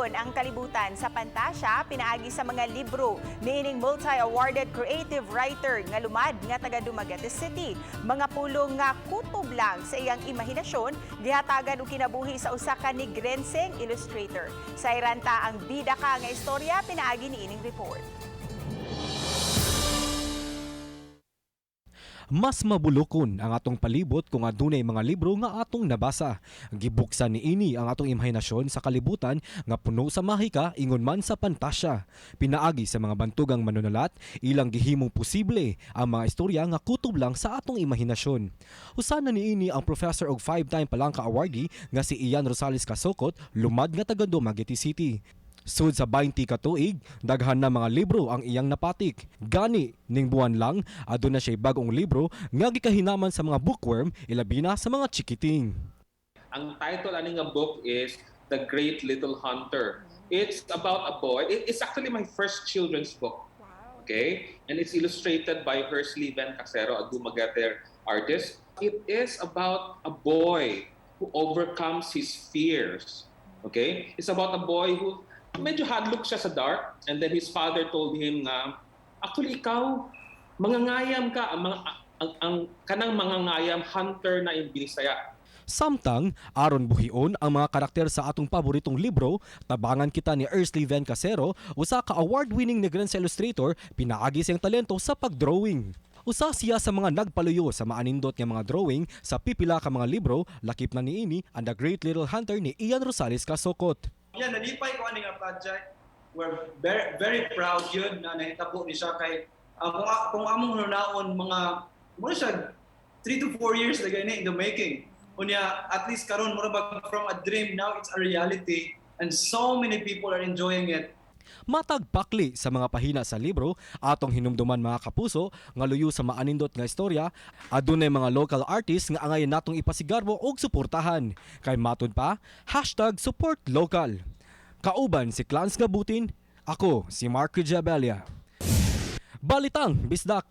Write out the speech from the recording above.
Mabulukon ang kalibutan sa pantasya pinaagi sa mga libro niining multi-awarded creative writer nga lumad nga taga Dumaguete City. Mga pulong nga kutob lang sa iyang imahinasyon gihatagan og kinabuhi sa usa ka Negrenseng illustrator. Sayran ta ang bida ka nga istorya pinaagi niining report. Mas mabulokon ang atong palibot kung adunay mga libro nga atong nabasa. Gibuksan niini ang atong imahinasyon sa kalibutan nga puno sa mahika ingon man sa pantasya. Pinaagi sa mga bantugang manunulat, ilang gihimong posible ang mga istorya nga kutob lang sa atong imahinasyon. Usa na niini ang professor og five-time Palanca awardee nga si Ian Rosales Casocot, lumad nga taga Dumaguete City. Sud sa 20 ka tuig, daghan na mga libro ang iyang napatik. Gani, ning buwan lang, aduna siya bagong libro nga gikahinaman sa mga bookworm, ilabi na sa mga chikiting. Ang title ani nga book is The Great Little Hunter. It's about a boy. It's actually my first children's book. Okay? And it's illustrated by Hersley Ven Casero, a Dumaguete artist. It is about a boy who overcomes his fears. Okay? It's about a boy who medyo hadlok siya sa dark, and then his father told him nga, "Actually, ikaw mangangayam ka." Ang kanang mangangayam, hunter na in Binisaya. Samtang, aron buhion ang mga karakter sa atong paboritong libro, tabangan kita ni Ersley Ven Casero, usa ka award-winning Negrense illustrator, pinaagi siyang talento sa pagdrawing. Usa siya sa mga nagpaluyo sa maanindot nga mga drawing sa pipila ka mga libro, lakip na niini ang The Great Little Hunter ni Ian Rosales Casocot. Yeah, nalipay ko ani nga project. We're very, very proud yun na nahitabo ni siya kay kung among hunaon mga muna siya 3 to 4 years lagi ni in the making. Unya, at least karon mura bag from a dream, now it's a reality and so many people are enjoying it. Matag pakli sa mga pahina sa libro, atong hinumduman, mga kapuso, nga luyo sa maanindot nga istorya, adunay mga local artists nga angayan natong ipasigarbo og suportahan. Kay matud pa, #SupportLocal. Kauban si Clans Gabutin, ako si Mark Jabelia. Balitang Bisdak.